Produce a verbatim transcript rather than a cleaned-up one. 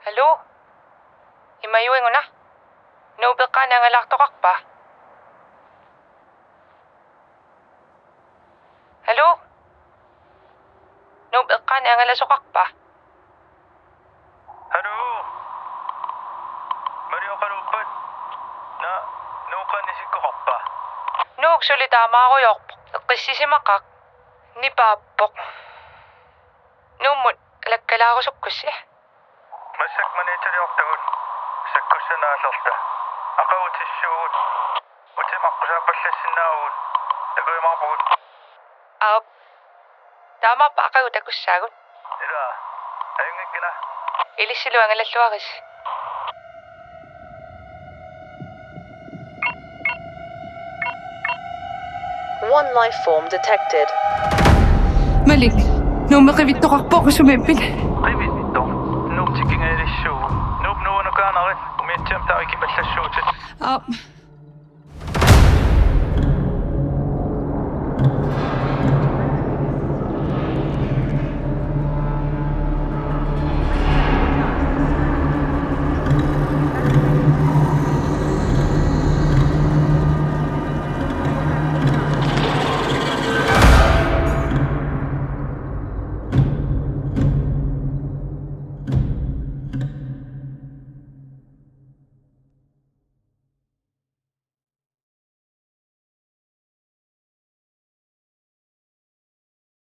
Aluu? Imajuiguna? Nuup eqqaani angalaartoqarpa? Aluu? Nuup eqqaani angalasoqarpa? Aluu? Mali oqaluuppat? Naa, Nuup qanoq isikkoqarpa? Nuuk suli taamaarujoorpoq. Eqqissisimaqaaq. Nipaappoq. Nuummut alakkalaarusukkussi. Massakkut maniitsaliortagut sakkussanaallerta. Aqagutissuugut. Utima aqqusaappallassinnaavugut. Takujumaarpugut. Aap. Taamaappa aqagu takussaagut. Ilaa. Ajunngikkina. Ilissilu angalalluaritsi. One life form detected. Malik, Nuummi qivittoqarpoq, sumiippit? Qivittoq? Nuup tikingajalissuugut. Nuup nuunukaanarit, umiatsiamik taava ikipallassuutit. Aap.